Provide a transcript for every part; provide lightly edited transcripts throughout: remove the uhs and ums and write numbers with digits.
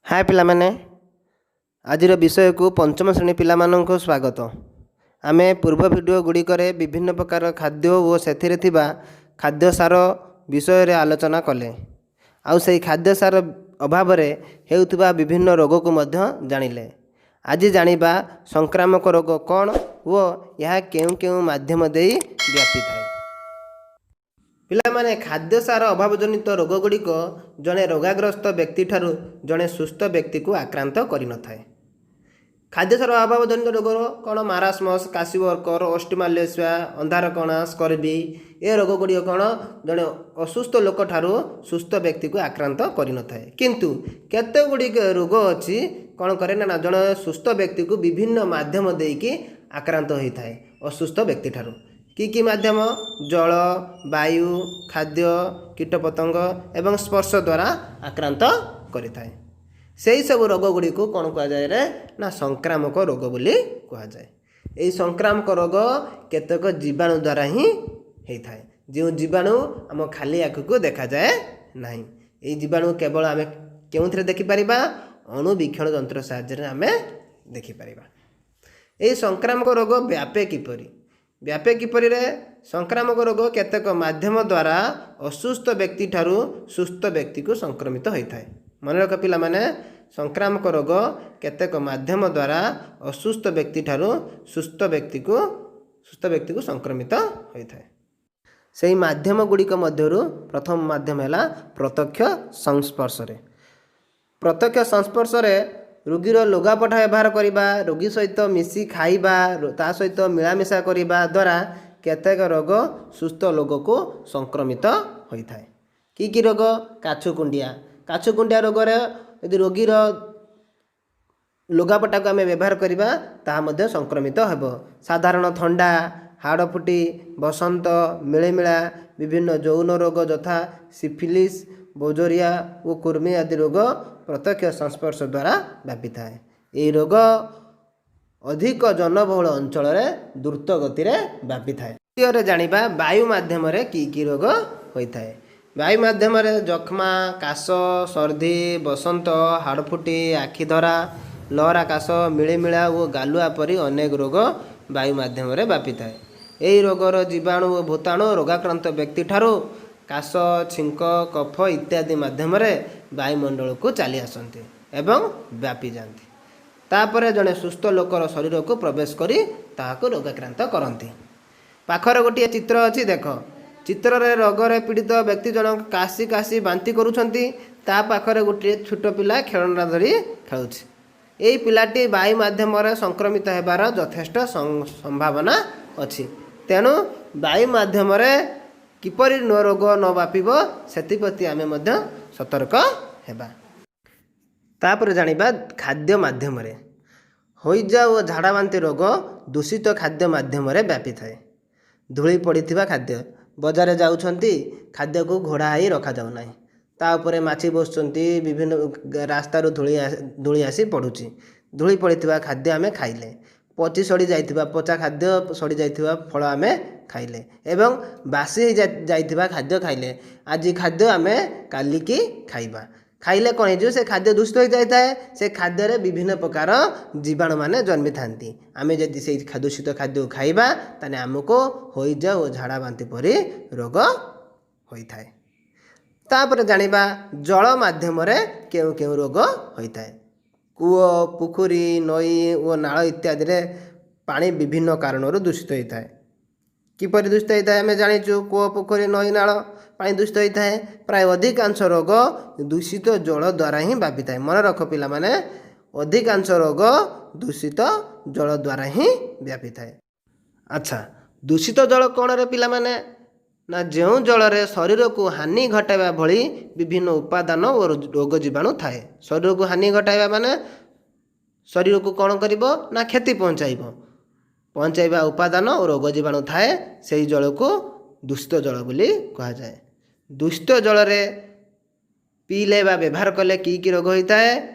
ହାଏ ପିଲାମାନେ, ଆଜିର ବିଷୟକୁ ପଞ୍ଚମ ଶ୍ରେଣୀ ପିଲାମାନଙ୍କୁ ସ୍ୱାଗତ। ଆମେ ପୂର୍ବ ଭିଡ଼ିଓ ଗୁଡ଼ିକରେ ବିଭିନ୍ନ ପ୍ରକାର ଖାଦ୍ୟ ଓ ସେଥିରେ ଥିବା ଖାଦ୍ୟ ସାର ବିଷୟରେ ଆଲୋଚନା କଲେ, ଆଉ ସେହି ଖାଦ୍ୟ ସାର ଅଭାବରେ ହେଉଥିବା ବିଭିନ୍ନ ରୋଗକୁ ମଧ୍ୟ ଜାଣିଲେ। ଆଜି ଜାଣିବା ସଂକ୍ରାମକ ରୋଗ କ'ଣ ଓ ଏହା କେଉଁ କେଉଁ ମାଧ୍ୟମ ଦେଇ ବ୍ୟାପିଥାଏ। ପିଲାମାନେ, ଖାଦ୍ୟ ସାର ଅଭାବଜନିତ ରୋଗଗୁଡ଼ିକ ଜଣେ ରୋଗାଗ୍ରସ୍ତ ବ୍ୟକ୍ତିଠାରୁ ଜଣେ ସୁସ୍ଥ ବ୍ୟକ୍ତିକୁ ଆକ୍ରାନ୍ତ କରିନଥାଏ। ଖାଦ୍ୟ ସାର ଅଭାବଜନିତ ରୋଗ କ'ଣ? Marasmus, କ୍ୱାସିଓରକର, ଅଷ୍ଟିଓମାଲେସିଆ, ଅନ୍ଧାରକଣା, scurvy. ଏ ରୋଗଗୁଡ଼ିକ କ'ଣ ଜଣେ ଅସୁସ୍ଥ ଲୋକଠାରୁ ସୁସ୍ଥ ବ୍ୟକ୍ତିକୁ ଆକ୍ରାନ୍ତ କରିନଥାଏ। କିନ୍ତୁ କେତେ ଗୁଡ଼ିକ ରୋଗ ଅଛି, କ'ଣ କରେ ନା ଜଣେ ସୁସ୍ଥ ବ୍ୟକ୍ତିକୁ ବିଭିନ୍ନ ମାଧ୍ୟମ ଦେଇକି ଆକ୍ରାନ୍ତ ହୋଇଥାଏ ଅସୁସ୍ଥ ବ୍ୟକ୍ତିଠାରୁ। କି କି ମାଧ୍ୟମ? ଜଳ, ବାୟୁ, ଖାଦ୍ୟ, କୀଟପତଙ୍ଗ ଏବଂ ସ୍ପର୍ଶ ଦ୍ୱାରା ଆକ୍ରାନ୍ତ କରିଥାଏ। ସେହି ସବୁ ରୋଗ ଗୁଡ଼ିକୁ କ'ଣ କୁହାଯାଏ ରେ ନା ସଂକ୍ରାମକ ରୋଗ ବୋଲି କୁହାଯାଏ। ଏହି ସଂକ୍ରାମକ ରୋଗ କେତେକ ଜୀବାଣୁ ଦ୍ୱାରା ହିଁ ହେଇଥାଏ, ଯେଉଁ ଜୀବାଣୁ ଆମ ଖାଲି ଆଖିକୁ ଦେଖାଯାଏ ନାହିଁ। ଏହି ଜୀବାଣୁ କେବଳ ଆମେ କେଉଁଥିରେ ଦେଖିପାରିବା? ଅଣୁବୀକ୍ଷଣ ଯନ୍ତ୍ର ସାହାଯ୍ୟରେ ଆମେ ଦେଖିପାରିବା। ଏହି ସଂକ୍ରାମକ ରୋଗ ବ୍ୟାପେ କିପରି? ବ୍ୟାପେ କିପରିରେ? ସଂକ୍ରାମକ ରୋଗ କେତେକ ମାଧ୍ୟମ ଦ୍ୱାରା ଅସୁସ୍ଥ ବ୍ୟକ୍ତିଠାରୁ ସୁସ୍ଥ ବ୍ୟକ୍ତିକୁ ସଂକ୍ରମିତ ହୋଇଥାଏ। ମନେ ରଖ ପିଲାମାନେ, ସଂକ୍ରାମକ ରୋଗ କେତେକ ମାଧ୍ୟମ ଦ୍ୱାରା ଅସୁସ୍ଥ ବ୍ୟକ୍ତିଠାରୁ ସୁସ୍ଥ ବ୍ୟକ୍ତିକୁ ସଂକ୍ରମିତ ହୋଇଥାଏ। ସେହି ମାଧ୍ୟମ ଗୁଡ଼ିକ ମଧ୍ୟରୁ ପ୍ରଥମ ମାଧ୍ୟମ ହେଲା ପ୍ରତ୍ୟକ୍ଷ ସଂସ୍ପର୍ଶରେ। ପ୍ରତ୍ୟକ୍ଷ ସଂସ୍ପର୍ଶରେ ରୋଗୀର ଲୁଗାପଟା ବ୍ୟବହାର କରିବା, ରୋଗୀ ସହିତ ମିଶି ଖାଇବା, ତା ସହିତ ମିଳାମିଶା କରିବା ଦ୍ୱାରା କେତେକ ରୋଗ ସୁସ୍ଥ ଲୋକକୁ ସଂକ୍ରମିତ ହୋଇଥାଏ। କି କି ରୋଗ? କାଛୁ କୁଣ୍ଡିଆ। କାଛୁ କୁଣ୍ଡିଆ ରୋଗରେ ଯଦି ରୋଗୀର ଲୁଗାପଟାକୁ ଆମେ ବ୍ୟବହାର କରିବା, ତାହା ମଧ୍ୟ ସଂକ୍ରମିତ ହେବ। ସାଧାରଣ ଥଣ୍ଡା, ହାଡ଼ଫୁଟି, ବସନ୍ତ, ମିଳିମିଳା, ବିଭିନ୍ନ ଯୌନ ରୋଗ ଯଥା ସିଫିଲିସ୍, ଗୋନୋରିଆ ଓ କୃମି ଆଦି ରୋଗ ପ୍ରତ୍ୟକ୍ଷ ସଂସ୍ପର୍ଶ ଦ୍ୱାରା ବ୍ୟାପିଥାଏ। ଏହି ରୋଗ ଅଧିକ ଜନବହୁଳ ଅଞ୍ଚଳରେ ଦ୍ରୁତ ଗତିରେ ବ୍ୟାପିଥାଏ। ଦ୍ୱିତୀୟରେ ଜାଣିବା ବାୟୁ ମାଧ୍ୟମରେ କି କି ରୋଗ ହୋଇଥାଏ। ବାୟୁ ମାଧ୍ୟମରେ ଯକ୍ଷ୍ମା, କାଶ, ସର୍ଦ୍ଦି, ବସନ୍ତ, ହାଡ଼ଫୁଟି, ଆଖିଧରା, ଲହରା କାଶ, ମିଳିମିଳା ଓ ଗାଲୁଆ ପରି ଅନେକ ରୋଗ ବାୟୁ ମାଧ୍ୟମରେ ବ୍ୟାପିଥାଏ। ଏହି ରୋଗର ଜୀବାଣୁ ଓ ଭୂତାଣୁ ରୋଗାକ୍ରାନ୍ତ ବ୍ୟକ୍ତିଠାରୁ କାଶ, ଛିଙ୍କ, କଫ ଇତ୍ୟାଦି ମାଧ୍ୟମରେ ବାୟୁମଣ୍ଡଳକୁ ଚାଲି ଆସନ୍ତି ଏବଂ ବ୍ୟାପିଯାଆନ୍ତି। ତାପରେ ଜଣେ ସୁସ୍ଥ ଲୋକର ଶରୀରକୁ ପ୍ରବେଶ କରି ତାହାକୁ ରୋଗାକ୍ରାନ୍ତ କରନ୍ତି। ପାଖରେ ଗୋଟିଏ ଚିତ୍ର ଅଛି, ଦେଖ। ଚିତ୍ରରେ ରୋଗରେ ପୀଡ଼ିତ ବ୍ୟକ୍ତି ଜଣକ କାଶି କାଶି ବାନ୍ତି କରୁଛନ୍ତି। ତା ପାଖରେ ଗୋଟିଏ ଛୋଟ ପିଲା ଖେଳନା ଧରି ଖେଳୁଛି। ଏଇ ପିଲାଟି ବାୟୁ ମାଧ୍ୟମରେ ସଂକ୍ରମିତ ହେବାର ଯଥେଷ୍ଟ ସମ୍ଭାବନା ଅଛି। ତେଣୁ ବାୟୁ ମାଧ୍ୟମରେ କିପରି ରୋଗ ନ ବ୍ୟାପିବ, ସେଥିପ୍ରତି ଆମେ ମଧ୍ୟ ସତର୍କ ହେବା। ତାପରେ ଜାଣିବା ଖାଦ୍ୟ ମାଧ୍ୟମରେ। ହଇଜା ଓ ଝାଡ଼ାବାନ୍ତି ରୋଗ ଦୂଷିତ ଖାଦ୍ୟ ମାଧ୍ୟମରେ ବ୍ୟାପିଥାଏ। ଧୂଳି ପଡ଼ିଥିବା ଖାଦ୍ୟ, ବଜାରରେ ଯାଉଛନ୍ତି, ଖାଦ୍ୟକୁ ଘୋଡ଼ା ହେଇ ରଖାଯାଉନାହିଁ, ତା ଉପରେ ମାଛି ବସୁଛନ୍ତି, ବିଭିନ୍ନ ରାସ୍ତାରୁ ଧୂଳି ଆସି ପଡ଼ୁଛି। ଧୂଳି ପଡ଼ିଥିବା ଖାଦ୍ୟ ଆମେ ଖାଇଲେ, ପଚି ସଢ଼ି ଯାଇଥିବା ପଚା ଖାଦ୍ୟ, ସଢ଼ି ଯାଇଥିବା ଫଳ ଆମେ ଖାଇଲେ ଏବଂ ବାସି ହେଇ ଯାଇଥିବା ଖାଦ୍ୟ ଖାଇଲେ, ଆଜି ଖାଦ୍ୟ ଆମେ କାଲିକି ଖାଇବା, ଖାଇଲେ କ'ଣ ହେଇଯିବ? ସେ ଖାଦ୍ୟ ଦୂଷିତ ହୋଇଯାଇଥାଏ। ସେ ଖାଦ୍ୟରେ ବିଭିନ୍ନ ପ୍ରକାର ଜୀବାଣୁମାନେ ଜନ୍ମିଥାନ୍ତି। ଆମେ ଯଦି ସେଇ ଦୂଷିତ ଖାଦ୍ୟକୁ ଖାଇବା, ତାହେଲେ ଆମକୁ ହଇଜା ଓ ଝାଡ଼ା ବାନ୍ତି ପରି ରୋଗ ହୋଇଥାଏ। ତାପରେ ଜାଣିବା ଜଳ ମାଧ୍ୟମରେ କେଉଁ କେଉଁ ରୋଗ ହୋଇଥାଏ। କୂଅ, ପୋଖରୀ, ନଈ ଓ ନାଳ ଇତ୍ୟାଦିରେ ପାଣି ବିଭିନ୍ନ କାରଣରୁ ଦୂଷିତ ହୋଇଥାଏ। କିପରି ଦୂଷିତ ହୋଇଥାଏ ଆମେ ଜାଣିଛୁ। କୂଅ, ପୋଖରୀ, ନଈ, ନାଳ ପାଣି ଦୂଷିତ ହୋଇଥାଏ। ପ୍ରାୟ ଅଧିକାଂଶ ରୋଗ ଦୂଷିତ ଜଳ ଦ୍ୱାରା ହିଁ ବ୍ୟାପିଥାଏ। ମନେ ରଖ ପିଲାମାନେ, ଅଧିକାଂଶ ରୋଗ ଦୂଷିତ ଜଳ ଦ୍ୱାରା ହିଁ ବ୍ୟାପିଥାଏ। ଆଚ୍ଛା, ଦୂଷିତ ଜଳ କ'ଣରେ ପିଲାମାନେ? ନା, ଯେଉଁ ଜଳରେ ଶରୀରକୁ ହାନି ଘଟାଇବା ଭଳି ବିଭିନ୍ନ ଉପାଦାନ ଓ ରୋଗ ଜୀବାଣୁ ଥାଏ। ଶରୀରକୁ ହାନି ଘଟାଇବା ମାନେ ଶରୀରକୁ କ'ଣ କରିବ ନା କ୍ଷତି ପହଞ୍ଚାଇବା ଉପାଦାନ ଓ ରୋଗ ଜୀବାଣୁ ଥାଏ, ସେହି ଜଳକୁ ଦୂଷିତ ଜଳ ବୋଲି କୁହାଯାଏ। ଦୂଷିତ ଜଳରେ ପିଇଲେ ବା ବ୍ୟବହାର କଲେ କି କି ରୋଗ ହୋଇଥାଏ?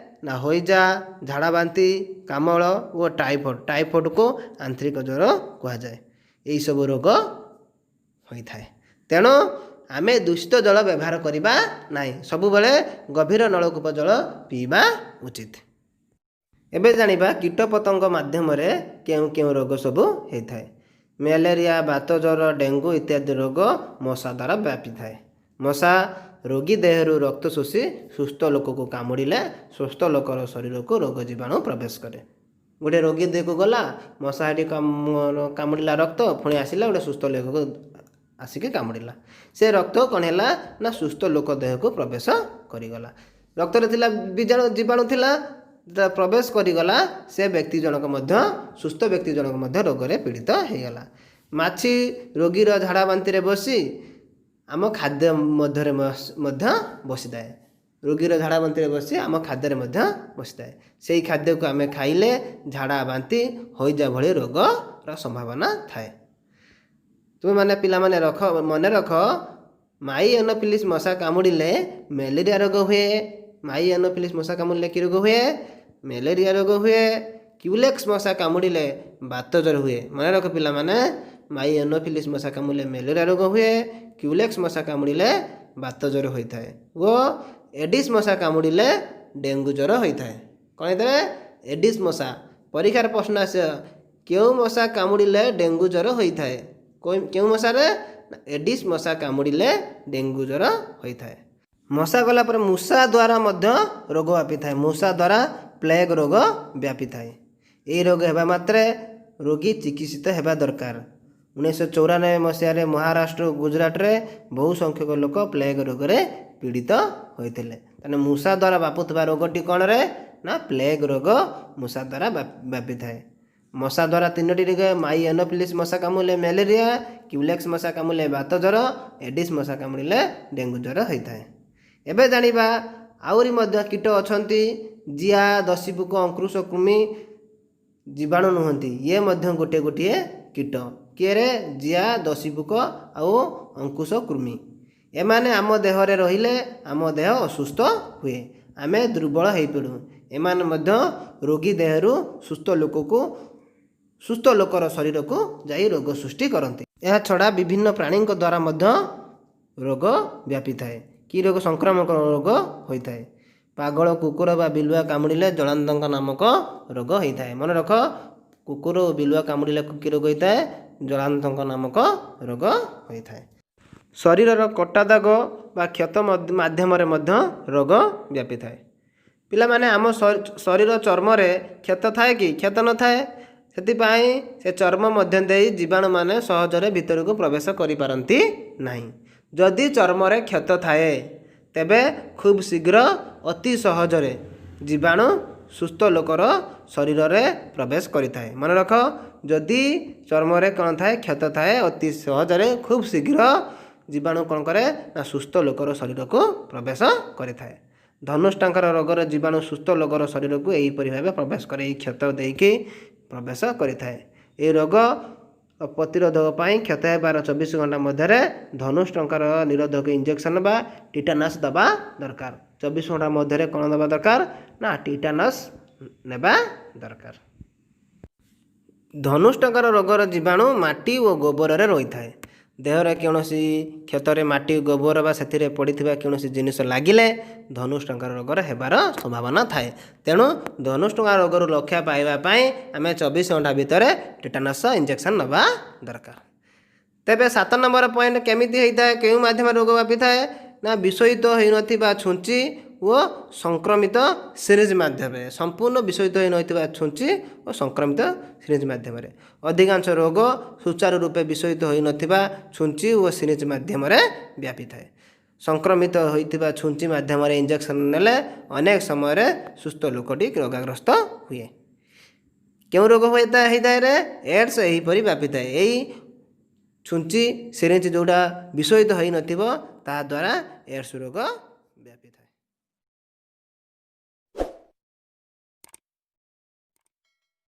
ନା, ହଇଜା, ଝାଡ଼ା ବାନ୍ତି, କାମଳ ଓ ଟାଇଫଏଡ଼୍। ଟାଇଫଏଡ଼୍କୁ ଆନ୍ତ୍ରିକ ଜ୍ୱର କୁହାଯାଏ। ଏହିସବୁ ରୋଗ ହୋଇଥାଏ। ତେଣୁ ଆମେ ଦୂଷିତ ଜଳ ବ୍ୟବହାର କରିବା ନାହିଁ। ସବୁବେଳେ ଗଭୀର ନଳକୂପ ଜଳ ପିଇବା ଉଚିତ। ଏବେ ଜାଣିବା କୀଟପତଙ୍ଗ ମାଧ୍ୟମରେ କେଉଁ କେଉଁ ରୋଗ ସବୁ ହେଇଥାଏ। ମ୍ୟାଲେରିଆ, ବାତ ଜ୍ୱର, ଡେଙ୍ଗୁ ଇତ୍ୟାଦି ରୋଗ ମଶା ଦ୍ୱାରା ବ୍ୟାପିଥାଏ। ମଶା ରୋଗୀ ଦେହରୁ ରକ୍ତ ଶୋଷି ସୁସ୍ଥ ଲୋକକୁ କାମୁଡ଼ିଲେ ସୁସ୍ଥ ଲୋକର ଶରୀରକୁ ରୋଗ ଜୀବାଣୁ ପ୍ରବେଶ କରେ। ଗୋଟେ ରୋଗୀ ଦେହକୁ ଗଲା ମଶା, ସେଠି କାମୁଡ଼ିଲା ରକ୍ତ, ପୁଣି ଆସିଲା ଗୋଟେ ସୁସ୍ଥ ଲୋକକୁ ଆସିକି କାମୁଡ଼ିଲା। ସେ ରକ୍ତ କ'ଣ ହେଲା ନା ସୁସ୍ଥ ଲୋକ ଦେହକୁ ପ୍ରବେଶ କରିଗଲା। ରକ୍ତରେ ଥିଲା ବୀଜାଣୁ, ଜୀବାଣୁ ଥିଲା, ଯେତେବେଳେ ପ୍ରବେଶ କରିଗଲା, ସେ ବ୍ୟକ୍ତି ଜଣକ ମଧ୍ୟ, ସୁସ୍ଥ ବ୍ୟକ୍ତି ଜଣକ ମଧ୍ୟ ରୋଗରେ ପୀଡ଼ିତ ହେଇଗଲା। ମାଛି ରୋଗୀର ଝାଡ଼ା ବାନ୍ତିରେ ବସି ଆମ ଖାଦ୍ୟ ମଧ୍ୟରେ ମଧ୍ୟ ବସିଥାଏ। ରୋଗୀର ଝାଡ଼ା ବାନ୍ତିରେ ବସି ଆମ ଖାଦ୍ୟରେ ମଧ୍ୟ ବସିଥାଏ। ସେଇ ଖାଦ୍ୟକୁ ଆମେ ଖାଇଲେ ଝାଡ଼ା ବାନ୍ତି, ହଇଜା ଭଳି ରୋଗର ସମ୍ଭାବନା ଥାଏ। ତୁମେମାନେ ପିଲାମାନେ ରଖ, ମନେ ରଖ, ମାଇ ଏନୋଫିଲିସ୍ ମଶା କାମୁଡ଼ିଲେ ମ୍ୟାଲେରିଆ ରୋଗ ହୁଏ। ମାଇ ଏନୋଫିଲିସ୍ ମଶା କାମୁଡ଼ିଲେ କି ରୋଗ ହୁଏ? ମ୍ୟାଲେରିଆ ରୋଗ ହୁଏ। କ୍ୟୁଲେକ୍ସ ମଶା କାମୁଡ଼ିଲେ ବାତ ଜ୍ୱର ହୁଏ। ମନେ ରଖ ପିଲାମାନେ, ମାଇ ଏନୋଫିଲିସ୍ ମଶା କାମୁଡ଼ିଲେ ମ୍ୟାଲେରିଆ ରୋଗ ହୁଏ, କ୍ୟୁଲେକ୍ସ ମଶା କାମୁଡ଼ିଲେ ବାତ ଜ୍ୱର ହୋଇଥାଏ ଓ ଏଡିସ୍ ମଶା କାମୁଡ଼ିଲେ ଡେଙ୍ଗୁ ଜ୍ୱର ହୋଇଥାଏ। କ'ଣ ହେଇଥାଏ? ଏଡିସ୍ ମଶା। ପରୀକ୍ଷାର ପ୍ରଶ୍ନ ଆସେ, କେଉଁ ମଶା କାମୁଡ଼ିଲେ ଡେଙ୍ଗୁ ଜ୍ୱର ହୋଇଥାଏ? କେଉଁ ମଶାରେ? ଏଡିସ୍ ମଶା କାମୁଡ଼ିଲେ ଡେଙ୍ଗୁ ଜ୍ୱର ହୋଇଥାଏ। ମଶା ଗଲା ପରେ ମୂଷା ଦ୍ୱାରା ମଧ୍ୟ ରୋଗ ବ୍ୟାପିଥାଏ। ମୂଷା ଦ୍ୱାରା ପ୍ଲେଗ ରୋଗ ବ୍ୟାପିଥାଏ। ଏହି ରୋଗ ହେବା ମାତ୍ରେ ରୋଗୀ ଚିକିତ୍ସିତ ହେବା ଦରକାର। 1994 ମସିହାରେ ମହାରାଷ୍ଟ୍ର ଓ ଗୁଜୁରାଟରେ ବହୁ ସଂଖ୍ୟକ ଲୋକ ପ୍ଲେଗ ରୋଗରେ ପୀଡ଼ିତ ହୋଇଥିଲେ। ତାହେଲେ ମୂଷା ଦ୍ୱାରା ବ୍ୟାପୁଥିବା ରୋଗଟି କ'ଣରେ ନା ପ୍ଲେଗ ରୋଗ ମୂଷା ଦ୍ୱାରା ବ୍ୟାପିଥାଏ। ମଶା ଦ୍ୱାରା ତିନୋଟି ରୋଗ: ମାଇ ଏନୋଫିଲିସ୍ ମଶା କାମୁଡ଼ିଲେ ମ୍ୟାଲେରିଆ, କ୍ୟୁଲେକ୍ସ ମଶା କାମୁଡ଼ିଲେ ବାତ ଜ୍ୱର, ଏଡିସ୍ ମଶା କାମୁଡ଼ିଲେ ଡେଙ୍ଗୁ ଜ୍ୱର ହୋଇଥାଏ। ଏବେ ଜାଣିବା, ଆହୁରି ମଧ୍ୟ କୀଟ ଅଛନ୍ତି। ଜିଆ, ଦଶୀପୋକ, ଅଙ୍କୁଶ କୃମି ଜୀବାଣୁ ନୁହନ୍ତି, ଇଏ ମଧ୍ୟ ଗୋଟିଏ ଗୋଟିଏ କୀଟ। କିଏରେ? ଜିଆ, ଦଶୀପୋକ ଆଉ ଅଙ୍କୁଶ କୃମି। ଏମାନେ ଆମ ଦେହରେ ରହିଲେ ଆମ ଦେହ ଅସୁସ୍ଥ ହୁଏ, ଆମେ ଦୁର୍ବଳ ହୋଇପଡ଼ୁ। ଏମାନେ ମଧ୍ୟ ରୋଗୀ ଦେହରୁ ସୁସ୍ଥ ଲୋକର ଶରୀରକୁ ଯାଇ ରୋଗ ସୃଷ୍ଟି କରନ୍ତି। ଏହା ଛଡ଼ା ବିଭିନ୍ନ ପ୍ରାଣୀଙ୍କ ଦ୍ୱାରା ମଧ୍ୟ ରୋଗ ବ୍ୟାପିଥାଏ। କି ରୋଗ? ସଂକ୍ରାମକ ରୋଗ ହୋଇଥାଏ। ପାଗଳ କୁକୁର ବା ବିଲୁଆ କାମୁଡ଼ିଲେ ଜଳାତଙ୍କ ନାମକ ରୋଗ ହୋଇଥାଏ। ମନେ ରଖ, କୁକୁର ଓ ବିଲୁଆ କାମୁଡ଼ିଲେ କି ରୋଗ ହୋଇଥାଏ? ଜଳାତଙ୍କ ନାମକ ରୋଗ ହୋଇଥାଏ। ଶରୀରର କଟା ଦାଗ ବା କ୍ଷତ ମାଧ୍ୟମରେ ମଧ୍ୟ ରୋଗ ବ୍ୟାପିଥାଏ। ପିଲାମାନେ, ଆମ ଶରୀର ଚର୍ମରେ କ୍ଷତ ଥାଏ କି? କ୍ଷତ ନଥାଏ। ସେଥିପାଇଁ ସେ ଚର୍ମ ମଧ୍ୟ ଦେଇ ଜୀବାଣୁମାନେ ସହଜରେ ଭିତରକୁ ପ୍ରବେଶ କରିପାରନ୍ତି ନାହିଁ। ଯଦି ଚର୍ମରେ କ୍ଷତ ଥାଏ, ତେବେ ଖୁବ୍ ଶୀଘ୍ର ଅତି ସହଜରେ ଜୀବାଣୁ ସୁସ୍ଥ ଲୋକର ଶରୀରରେ ପ୍ରବେଶ କରିଥାଏ। ମନେ ରଖ, ଯଦି ଚର୍ମରେ କ'ଣ ଥାଏ? କ୍ଷତ ଥାଏ, ଅତି ସହଜରେ ଖୁବ୍ ଶୀଘ୍ର ଜୀବାଣୁ କ'ଣ କରେ ନା ସୁସ୍ଥ ଲୋକର ଶରୀରକୁ ପ୍ରବେଶ କରିଥାଏ। ଧନୁଷ୍ଟାଙ୍କର ରୋଗର ଜୀବାଣୁ ସୁସ୍ଥ ଲୋକର ଶରୀରକୁ ଏହିପରି ଭାବେ ପ୍ରବେଶ କରେ, ଏହି କ୍ଷତ ଦେଇକି ପ୍ରବେଶ କରିଥାଏ। ଏହି ରୋଗ ପ୍ରତିରୋଧକ ପାଇଁ କ୍ଷତ ହେବାର 24 ଘଣ୍ଟା ମଧ୍ୟରେ ଧନୁଷ୍ଟଙ୍କାର ନିରୋଧକ ଇଞ୍ଜେକ୍ସନ୍ ବା ଟିଟାନସ୍ ଦେବା ଦରକାର। 24 ଘଣ୍ଟା ମଧ୍ୟରେ କ'ଣ ଦେବା ଦରକାର ନା ଟିଟାନସ୍ ନେବା ଦରକାର। ଧନୁଷ୍ଟଙ୍କାର ରୋଗର ଜୀବାଣୁ ମାଟି ଓ ଗୋବରରେ ରହିଥାଏ। ଦେହରେ କୌଣସି କ୍ଷତରେ ମାଟି, ଗୋବର ବା ସେଥିରେ ପଡ଼ିଥିବା କୌଣସି ଜିନିଷ ଲାଗିଲେ ଧନୁଷ୍ଟଙ୍କାର ରୋଗର ହେବାର ସମ୍ଭାବନା ଥାଏ। ତେଣୁ ଧନୁଷ୍ଟଙ୍କା ରୋଗରୁ ରକ୍ଷା ପାଇବା ପାଇଁ ଆମେ 24 ଘଣ୍ଟା ଭିତରେ ଟିଟାନସ୍ ଇଞ୍ଜେକ୍ସନ୍ ନେବା ଦରକାର। ତେବେ 7 ନମ୍ବର ପଏଣ୍ଟ, କେମିତି ହେଇଥାଏ? କେଉଁ ମାଧ୍ୟମରେ ରୋଗ ବ୍ୟାପିଥାଏ ନା ବିଶୋଧିତ ହୋଇନଥିବା ଛୁଞ୍ଚି ଓ ସଂକ୍ରମିତ ସିରିଞ୍ଜ ମାଧ୍ୟମରେ। ସମ୍ପୂର୍ଣ୍ଣ ବିଶୋଧିତ ହୋଇନଥିବା ଛୁଞ୍ଚି ଓ ସଂକ୍ରମିତ ସିରିଞ୍ଜ ମାଧ୍ୟମରେ। ଅଧିକାଂଶ ରୋଗ ସୁଚାରୁ ରୂପେ ବିଶୋଧିତ ହୋଇନଥିବା ଛୁଞ୍ଚି ଓ ସିରିଞ୍ଜ ମାଧ୍ୟମରେ ବ୍ୟାପିଥାଏ। ସଂକ୍ରମିତ ହୋଇଥିବା ଛୁଞ୍ଚି ମାଧ୍ୟମରେ ଇଞ୍ଜେକ୍ସନ୍ ନେଲେ ଅନେକ ସମୟରେ ସୁସ୍ଥ ଲୋକଟି ରୋଗାଗ୍ରସ୍ତ ହୁଏ। କେଉଁ ରୋଗ ହୋଇଥାଏ ରେ? ଏଡ୍ସ ଏହିପରି ବ୍ୟାପିଥାଏ। ଏଇ ଛୁଞ୍ଚି, ସିରିଞ୍ଜ ଯେଉଁଟା ବିଶୋଧିତ ହୋଇନଥିବ, ତାହାଦ୍ୱାରା ଏଡ୍ସ ରୋଗ